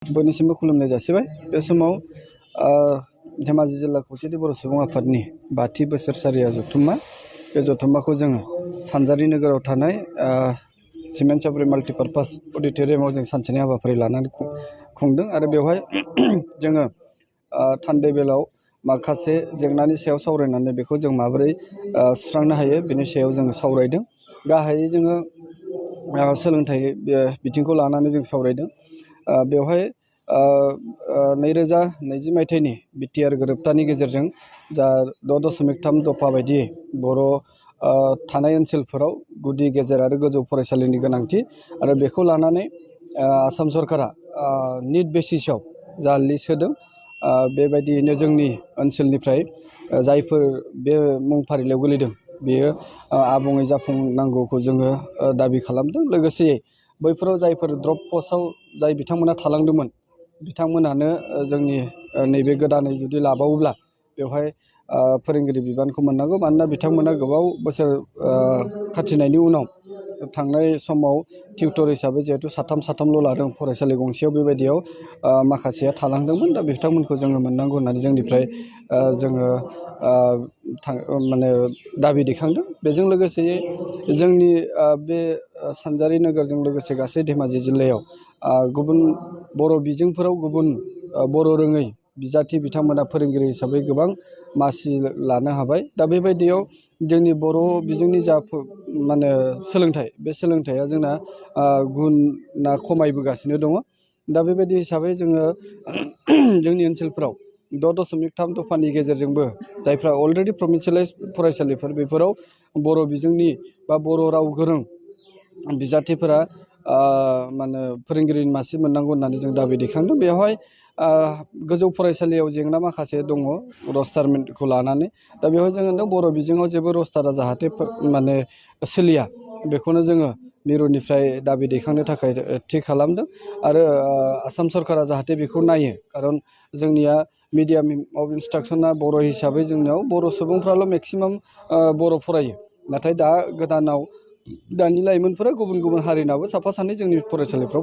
बयनिसिमबो खुलुमनाय जासिबाय। बे समाव धेमाजि जिल्ला खौसेथि बर' सुबुं आफादनि 5थि बोसोरसालिया जथुम्मा, बे जथुम्माखौ जोङो सानजारि नोगोराव थानाय सिमेन्ट सापरि माल्टिपार्पास अडिट'रियामाव जों सानसेनि हाबाफारि लानानै खुंदों आरो बेवहाय जोङो थान्दै बेलाव माखासे जेंनानि सायाव सावरायनानै बेखौ जों माबोरै सुस्रांनो हायो बेनि सायाव जोङो सावरायदों। गाहायै जोङो सोलोंथाइ बिथिंखौ लानानै जों सावरायदों। बेवहाय 2020 मायथाइनि बिटिआर गोरोबथानि गेजेरजों जा 6.3 दफा बायदियै बर' थानाय ओनसोलफोराव गुदि गेजेर आरो गोजौ फरायसालिनि गोनांथि आरो बेखौ लानानै आसाम सरकारा निट बेसिसआव जा लिस्ट होदों, बेबायदियैनो जोंनि ओनसोलनिफ्राय जायफोर बे मुं फारिलाइयाव गोलैदों बेयो आबुङै जाफुंनांगौखौ जोङो दाबि खालामदों। लोगोसेयै बैफोराव जायफोर ड्रप पस्टआव जाय बिथांमोना थालांदोंमोन बिथांमोनानो जोंनि नैबे गोदानै जुदि लाबावोब्ला बेवहाय फोरोंगिरि बिबानखौ मोननांगौ। मानोना बिथांमोना गोबाव बोसोर खाथिनायनि उनाव थांनाय समाव टिउटर हिसाबै जिहेतु साथामल' लादों फरायसालि गंसेयाव, बेबायदियाव माखासेया थालांदोंमोन। दा बिथांमोनखौ जोङो मोननांगौ होननानै जोंनिफ्राय जोङो दाबि दैखांदों। बेजों लोगोसेयै जोंनि बे सानजारि नोगोरजों लोगोसे गासै धेमाजि जिल्लायाव गुबुन बर' बिजोंफोराव गुबुन बर' रोङै बिजाथि बिथांमोना फोरोंगिरि हिसाबै गोबां मासि लानो हाबाय। दा बेबायदियाव जोंनि बर' बिजोंनि जा सोलोंथाइ, बे सोलोंथाइया जोंना गुना खमायबोगासिनो दङ। दा बेबायदि हिसाबै जोङो जोंनि ओनसोलफोराव 6.3 दफानि गेजेरजोंबो जायफ्रा अलरेडि प्रभिन्सियेलाइज फरायसालिफोर, बेफोराव बर' बिजोंनि बा बर' राव गोरों बिजाथिफोरा फोरोंगिरिनि मासि मोननांगौ होननानै जों दाबि दैखांदों। बेवहाय गोजौ फरायसालियाव जेंना माखासे दङ रस्टारखौ लानानै। दा बेवहाय जोङो बर' बिजोङाव जेबो रस्टारा जाहाथे सोलिया, बेखौनो जोङो मिरुनिफ्राय दाबि दैखांनो थाखाय थि खालामदों आरो आसाम सरकारा जाहाथे बेखौ नायो। खारन जोंनिया मिडियाम अफ इन्सट्राक्सना बर' हिसाबै जोंनियाव बर' सुबुंफ्राल' मेक्सिमाम बर' फरायो। नाथाय दा गोदानाव दानि लाइमोनफोरा गुबुन गुबुन हारिनाबो साफा सानै जोंनि फरायसालिफ्राव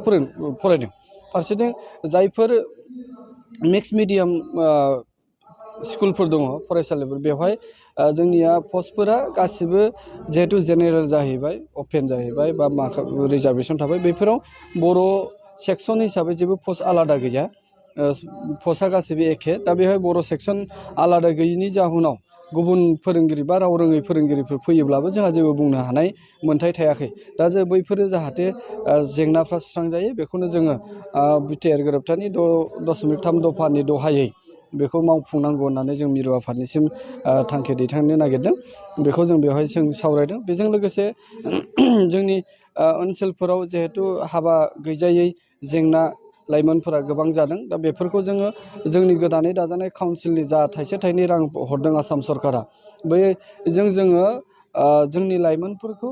फरायदों। फारसेथिं जायफोर मिक्स मिडियाम स्कुलफोर दङ, फरायसालिफोर, बेवहाय जोंनिया पस्टफोरा गासिबो जिहेतु जेनेरेल जाहैबाय, अपेन जाहैबाय बा रिजार्भेसन थाबाय, बेफोराव बर' सेक्सन हिसाबै जेबो पस्ट आलादा गैया। पस्टआ गासिबो एखे। दा बेवहाय बर' सेक्सन आलादा गैयिनि जाहोनाव गुबुन फोरोंगिरि बा राव रोङै फोरोंगिरिफोर फैयोब्लाबो जोंहा जेबो बुंनो हानाय मोन्थाय थायाखै। दा बैफोरो जाहाथे जेंनाफ्रा सुस्रांजायो, बेखौनो जोङो बिटिआर गोरोबथानि 6.3 दफानि दहायै बेखौ मावफुंनांगौ होननानै जों मिरु आफादनिसिम थांखि दैथांनो नागिरदों। बेखौ जों बेवहाय जों सावरायदों। बेजों लोगोसे जोंनि ओनसोलफोराव जिहेथु हाबा गैजायै जेंना लाइमोनफोरा गोबां जादों। दा बेफोरखौ जोङो जोंनि गोदानै दाजानाय काउन्सिलनि जा थाइसे थाइनै रां हरदों आसाम सरकारा, बैजों जोङो जोंनि लाइमोनफोरखौ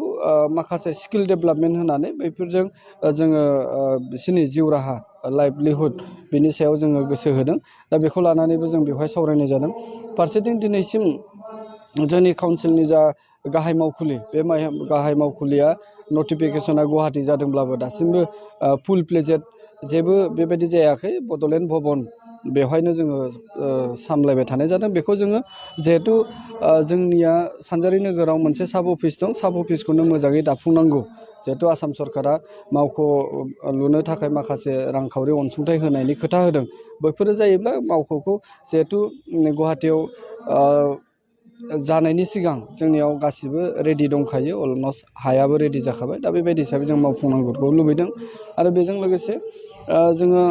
माखासे स्किल डेभेलपमेन्ट होनानै बैफोरजों जोङो बिसोरनि जिउ राहा लाइभलिहुड बिनि सायाव जोङो गोसो होदों। दा बेखौ लानानैबो जों बेवहाय सावरायनाय जादों। फारसेथिं दिनैसिम जोंनि काउन्सिलनि जा गाहाय मावखुलि, बे गाहाय मावखुलिया नटिफिकेसना गुवाहाटि जादोंब्लाबो दासिमबो फुल प्लेजेड जेबो बेबायदि जायाखै। बड'लेण्ड भबन बेवहायनो जोङो सामलायबाय थानाय जादों। बेखौ जोङो जिहेथु जोंनिया सानजारि नोगोराव मोनसे साब अफिस दं, साब अफिसखौनो मोजाङै दाफुंनांगौ। जिहेतु आसाम सरकारा मावख' लुनो थाखाय माखासे रांखावरि अनसुंथाइ होनायनि खोथा होदों। बैफोरो जायोब्ला मावख'खौ जिहेतु गुवाहाटियाव जानायनि सिगां जोंनियाव गासिबो रेडि दंखायो, अलमस्ट हायाबो रेडि जाखाबाय। दा बेबायदि हिसाबै जों मावफुंनांगौखौ लुबैदों। आरो बेजों लोगोसे जोङो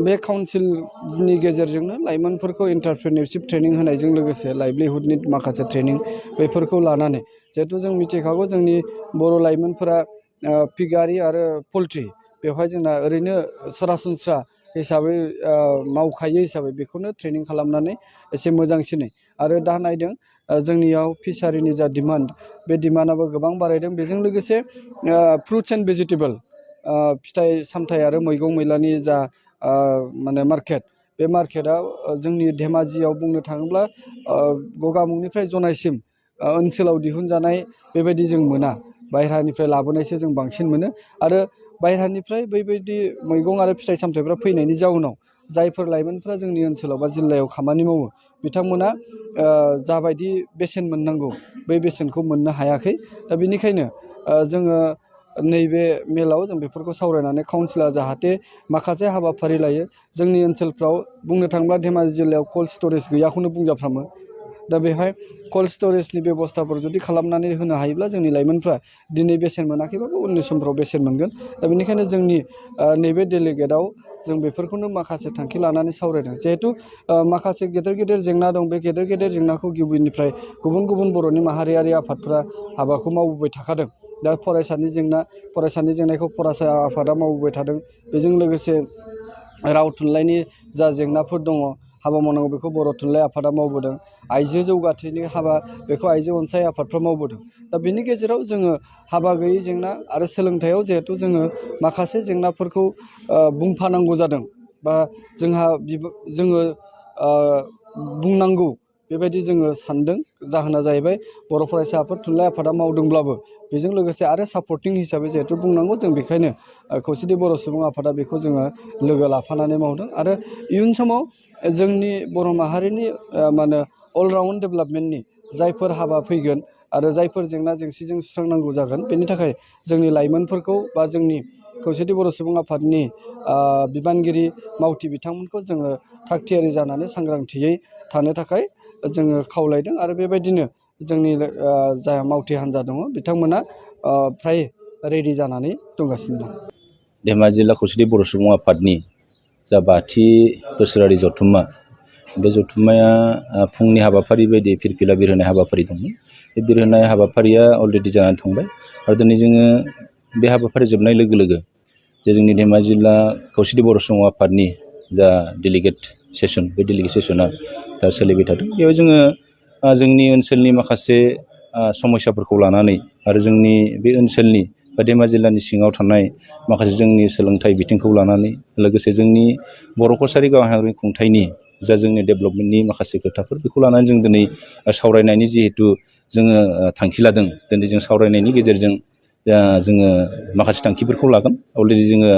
बे काउन्सिलनि गेजेरजोंनो लाइमोनफोरखौ एन्टारप्रेनिउरशिप ट्रेनिं होनायजों लोगोसे लाइभलिहुडनि माखासे ट्रेनिं, बेफोरखौ लानानै जिहेथु जों मिथिखागौ जोंनि बर' लाइमोनफोरा पिगारि आरो पल्ट्रि, बेवहाय जोंना ओरैनो सरासनस्रा हिसाबै मावखायो हिसाबै बेखौनो ट्रेनिं खालामनानै एसे मोजांसिनै आरो दा नायदों जोंनियाव फिसारिनि जा डिमान्ड, बे डिमान्डआबो गोबां बारायदों। बेजों लोगोसे फ्रुट्स एन्ड भेजिटेबल, फिथाइ सामथाइ आरो मैगं मैलानि जा मार्केट, बे मार्केटआव जोंनि धेमाजियाव बुंनो थाङोब्ला गगामुगनिफ्राय जनायसिम ओनसोलाव दिहुनजानाय बेबायदि जों मोना, बायह्रानिफ्राय लाबोनायसो जों बांसिन मोनो। आरो बायह्रानिफ्राय बैबायदि मैगं आरो फिथाइ सामथाइफ्रा फैनायनि जाउनाव जायफोर लाइमोनफ्रा जोंनि ओनसोलाव बा जिल्लायाव खामानि मावो बिथांमोना जाबायदि बेसेन मोननांगौ बै बेसेनखौ मोननो हायाखै। दा बेनिखायनो जोङो नैबे मेलाव जों बेफोरखौ सावरायनानै काउन्सिलआ जाहाथे माखासे हाबाफारि लायो। जोंनि ओनसोलफ्राव बुंनो थाङोब्ला धेमाजि जिल्लायाव कल्ड स्टरेज गैयाखौनो बुंजाफ्रामो। दा बेहाय कल्ड स्टरेजनि बेब'स्थाफोर जुदि खालामनानै होनो हायोब्ला जोंनि लाइमोनफ्रा दिनै बेसेन मोनाखैबाबो उननि समफ्राव बेसेन मोनगोन। दा बेनिखायनो जोंनि नैबे डेलिगेटआव जों बेफोरखौनो माखासे थांखि लानानै सावरायदों। जिहेथु माखासे गेदेर गेदेर जेंना दं, बे गेदेर गेदेर जेंनाखौ गिबिनिफ्राय गुबुन गुबुन बर'नि माहारियारि आफादफ्रा हाबाखौ मावबोबाय थाखादों। दा फरायसानि जेंनाखौ फरायसा आफादा मावबोबाय थादों। बेजों लोगोसे राव थुनलाइनि जा जेंनाफोर दङ हाबा मावनांगौ बेखौ बर' थुनलाइ आफादा मावबोदों। आइजो जौगाथायनि हाबा बेखौ आइजो अनसाय आफादफ्रा मावबोदों। दा बेनि गेजेराव जोङो हाबा गैयै जेंना आरो सोलोंथाइयाव जिहेथु जोङो माखासे जेंनाफोरखौ बुंफानांगौ जादों बा जोङो बुंनांगौ बेबायदि जोङो सानदों। जाहोना जाहैबाय बर' फरायसा आफाद थुनलाइ आफादा मावदोंब्लाबो बेजों लोगोसे आरो सापर्टिं हिसाबै जिहेथु बुंनांगौ जों बेखायनो खौसेथि बर' सुबुं आफादा बेखौ जोङो लोगो लाफानानै मावदों। आरो इयुन समाव जोंनि बर' माहारिनि अलराउन्ड डेभेलपमेन्टनि जायफोर हाबा फैगोन आरो जायफोर जेंना जेंसिजों सुस्रांनांगौ जागोन बेनि थाखाय जोंनि लाइमोनफोरखौ बा जोंनि खौसेथि बर' सुबुं आफादनि बिबानगिरि मावथि बिथांमोनखौ जोङो थागथियारि जानानै सांग्रांथियै थानो थाखाय जोङो खावलायदों। आरो बेबायदिनो जोंनि जा मावथि हान्जा दङ बिथांमोना फ्राय रेडि जानानै दंगासिनो दं। धेमाजि जिल्ला खौसेथि बर' सुबुं आफादनि जा 5थि बोसोरारि जथुम्मा, बे जथुम्माया फुंनि हाबाफारि बायदि फिरफिला बिरहोनाय हाबाफारि दंमोन। बे बिरहोनाय हाबाफारिया अलरेडि जानानै थांबाय आरो दिनै जोङो बे हाबाफारि जोबनाय लोगो लोगो जे जोंनि धेमाजि जिल्ला खौसेथि बर' सुबुं आफादनि जा डेलिगेट सेसन, बे डेलिगेट सेसना दा सोलिबाय थादों। बेयाव जोङो जोंनि ओनसोलनि माखासे समस्याफोरखौ लानानै आरो जोंनि बे ओनसोलनि बा धेमाजि जिल्लानि सिङाव थानाय माखासे जोंनि सोलोंथाइ बिथिंखौ लानानै लोगोसे जोंनि बर' कसारि गावहारि खुंथाइनि जा जोंनि डेभेलपमेन्टनि माखासे खोथाफोर बेखौ लानानै जों दिनै सावरायनायनि जिहेथु जोङो थांखि लादों। दिनै जों सावरायनायनि गेजेरजों जोङो माखासे थांखिफोरखौ लागोन। अलरेडि जोङो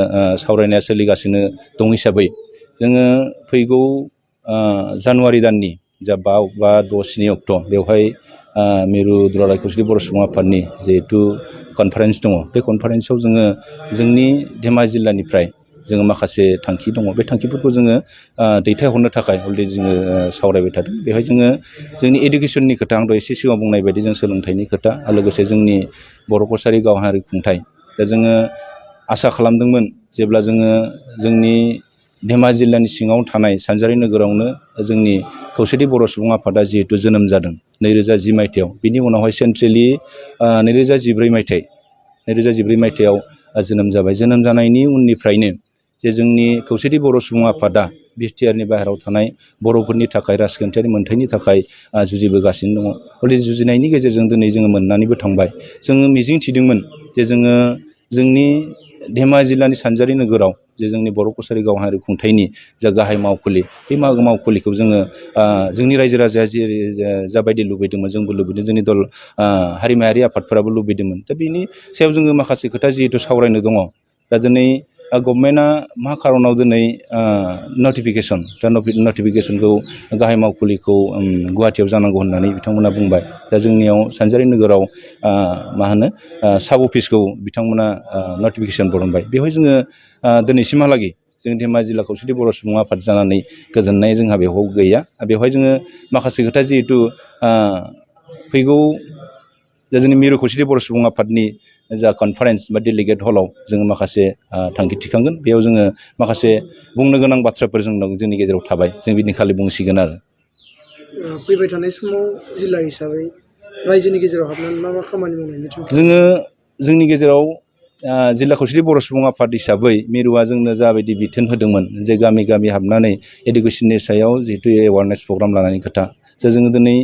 सावरायनाया सोलिगासिनो दं हिसाबै जोङो फैगौ जानुवारि दाननि जा 5, 6, 7 अक्ट' बेवहाय मिरु दुलाराय खौसेथि बर' सुबुं आफादनि जिहेथु कनफारेन्स दङ, बे कनफारेन्सआव जोङो जोंनि धेमाजि जिल्लानिफ्राय जोङो माखासे थांखि दङ, बे थांखिफोरखौ जोङो दैथायहरनो थाखाय अलरेडि जोङो सावरायबाय थादों। बेवहाय जोङो जोंनि इडुकेसननि खोथा, आं दहाय एसे सिगाङाव बुंनाय बायदि जों सोलोंथाइनि खोथा आरो लोगोसे जोंनि बर' कसारि गावहारि खुंथाइ। दा जोङो आसा खालामदोंमोन जेब्ला जोङो जोंनि धेमाजि जिल्लानि सिङाव थानाय सानजारि नोगोरावनो जोंनि खौसेथि बर' सुबुं आफादा जिहेतु जोनोम जादों 2010 मायथाइयाव, बिनि उनावहाय सेन्ट्रेलि 2014 मायथाइयाव जोनोम जाबाय। जोनोम जानायनि उननिफ्रायनो जे जोंनि खौसेथि बर' सुबुं आफादा बिटिआरनि बाहेरायाव थानाय बर'फोरनि थाखाय राजखान्थियारि मोनथायनि थाखाय जुजिबोगासिनो दङ। अलरेडि जुजिनायनि गेजेरजों दिनै जोङो मोननानैबो थांबाय। जोङो मिजिं थिदोंमोन जे जोङो जोंनि धेमाजि जिल्लानि सानजारि नोगोराव जे जोंनि बर' कसारि गावहारि खुंथाइनि जा गाहाय मावखुलि, बे मावखुलिखौ जोङो जोंनि रायजो राजाया जाबायदि लुबैदोंमोन जोंबो लुबैदों, जोंनि दल हारिमायारि आफादफोराबो लुबैदोंमोन। दा बेनि सायाव जोङो माखासे खोथा जिहेथु सावरायनो दङ। दा दिनै गभर्नमेन्टआ मा खारनाव दिनै नटिफिकेसनखौ गाहाय मावखुलिखौ गुवाहाटियाव जानांगौ होननानै बिथांमोना बुंबाय। दा जोंनियाव सानजारि नोगोराव साब अफिसखौ बिथांमोना नटिफिकेसन बरनबाय। बेवहाय जोङो दिनैसिमहालागै जों धेमाजि जिल्ला खौसेथि बर' सुबुं आफाद जानानै गोजोननाय जोंहा बेवहाय गैया। बेवहाय जोङो माखासे खोथा जिहेथु फैगौ जोंनि मिरु खौसेथि बर' सुबुं आफादनि जा कनफारेन्स बा डेलिगेट हलाव जोङो माखासे थांखि थिखांगोन। बेयाव जोङो माखासे बुंनो गोनां बाथ्राफोर जोंनि गेजेराव थाबाय, जों बिदिनखालि बुंसिगोन आरो। फैबाय थानाय समाव जिल्ला हिसाबै रायजोनि गेजेराव हाबनानै मा खामानि मावनायनि थांखि? जोङो जोंनि गेजेराव जिल्ला खौसेथि बर' सुबुं आफाद हिसाबै मिरुआ जोंनो जाबायदि बिथोन होदोंमोन जे गामि गामि हाबनानै इडुकेसननि सायाव जिहेतु एवारनेस प्रग्राम लानायनि खोथा, जोङो दिनै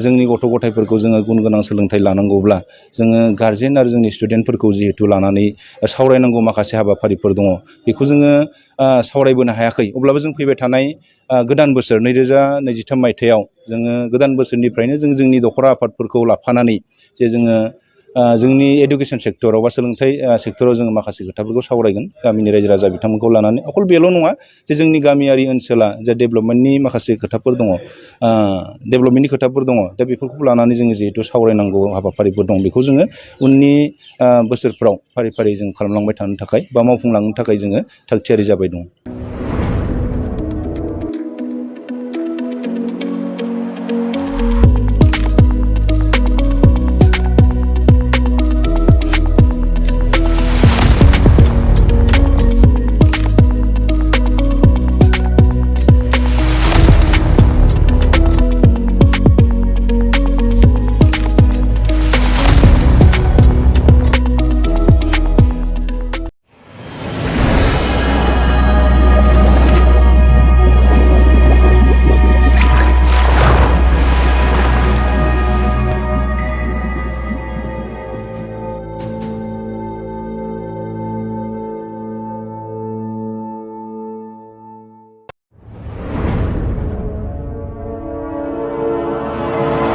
जोंनि गथ' गथायफोरखौ जोङो गुन गोनां सोलोंथाइ लानांगौब्ला जोङो गार्जेन आरो जोंनि स्टुडेन्टफोरखौ जिहेतु लानानै सावरायनांगौ माखासे हाबाफारिफोर दङ। बेखौ जोङो सावरायबोनो हायाखै। अब्लाबो जों फैबाय थानाय गोदान बोसोर 2023 मायथाइयाव जोङो गोदान बोसोरनिफ्रायनो जों जोंनि दखरा आफादफोरखौ लाफानानै जे जोङो जोंनि एडुकेसन सेक्टराव बा सोलोंथाइ सेक्टराव जोङो माखासे खोथाफोरखौ सावरायगोन गामिनि रायजो राजा बिथांमोनखौ लानानै अकल बेल' नङा जे जोंनि गामियारि ओनसोला जा डेभेलपमेन्टनि माखासे खोथाफोर दङ डेभेलपमेन्टनि खोथाफोर दङ दा बेफोरखौ लानानै जोङो जिहेतु सावरायनांगौ हाबाफारिफोर दं बेखौ जोङो उननि बोसोरफ्राव फारि फारि जों खालामलांबाय थानो थाखाय बा मावफुंलांनो थाखाय जोङो थागथियारि जाबाय दं।